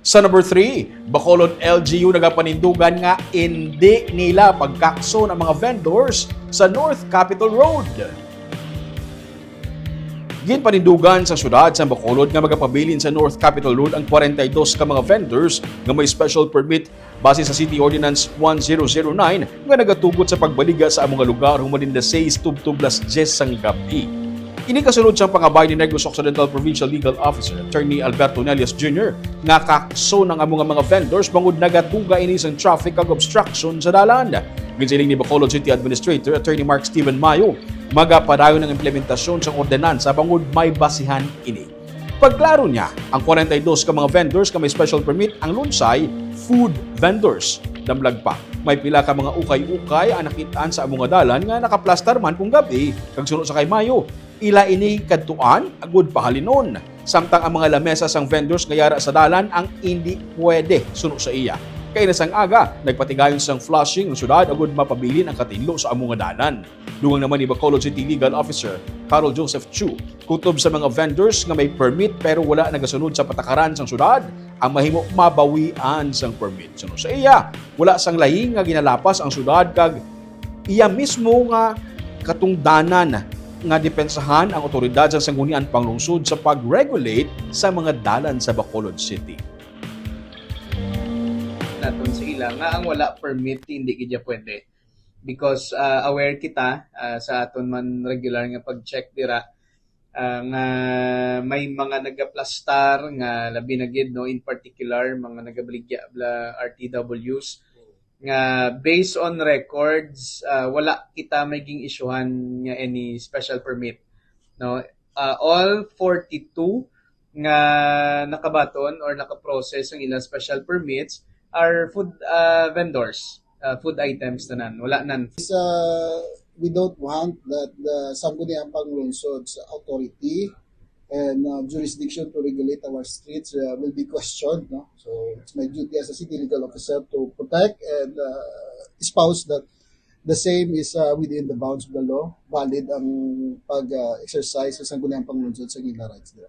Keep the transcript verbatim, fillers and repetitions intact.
Sa number three, Bacolod L G U nagapanindugan nga indi nila pagkakson ang mga vendors sa North Capitol Road. Ginpanindugan sa siyudad sa Bacolod nga magapabilin sa North Capitol Road ang forty-two ka mga vendors nga may special permit base sa City Ordinance one zero zero nine nga nagatugot sa pagbaligya sa among lugar human din las sais tubtob las diyes sang gab-i. Ini kasunod sang pangabay ni Negros Occidental Provincial Legal Officer Attorney Alberto Nelias Junior nga kakson ang among mga vendors bangod nagatuga ini sang traffic kag obstruction sa dalan. Ginsiling ni Bacolod City Administrator Attorney Mark Steven Mayo, magapadayon ang implementasyon sang ordenansa bangod may basihan ini. Pagklaro niya, ang forty-two ka mga vendors nga may special permit ang lunsay food vendors. Damlag pa, may pila ka mga ukay-ukay ang nakit-an sa among dalan nga nakaplastar man kung gab-i, kag suno sa kay Mayo, ila ini kadtuan agud pahalinon. Samtang ang mga lamesa sang vendors nga yara sa dalan ang indi pwede suno sa iya. Kay na sang aga, nagpatigayon sang flushing ang syudad agud mapabilin ang katinlo sa among dalan. Dugang naman ni Bacolod City Legal Officer Carol Joseph Chu, kutob sa mga vendors nga may permit pero wala nagasunod sa patakaran sang syudad, ang mahimo mabawian sang permit. Suno sa iya, wala sang laing nga ginalapas ang syudad kag iya mismo nga katungdanan nga depensahan ang otoridad sa Sangguniang Panglungsod sa pag-regulate sa mga dalan sa Bacolod City. Naton sa ila nga ang wala permit hindi gid ya pwede, because ah, aware kita ah, sa aton man regular nga pag-check dira ah, nga may mga nagaplastar nga labi na gid, no, in particular mga nagabaligya bla R T Ws nga based on records ah, wala kita may ging-isyuhan nga any special permit, no. Ah, all forty-two nga nakabaton or nakaprocess ang ilang special permits are food ah, vendors, ah, food items tanan, wala nan. Is uh, we don't want that the Sangguniang Panglungsod sa authority and uh, jurisdiction to regulate our streets uh, will be questioned, no? So it's my duty as a city legal officer to protect and uh, espouse that the same is uh, within the bounds of the law, valid ang pag-exercise sa Sangguniang Panglungsod sa ila rights dira.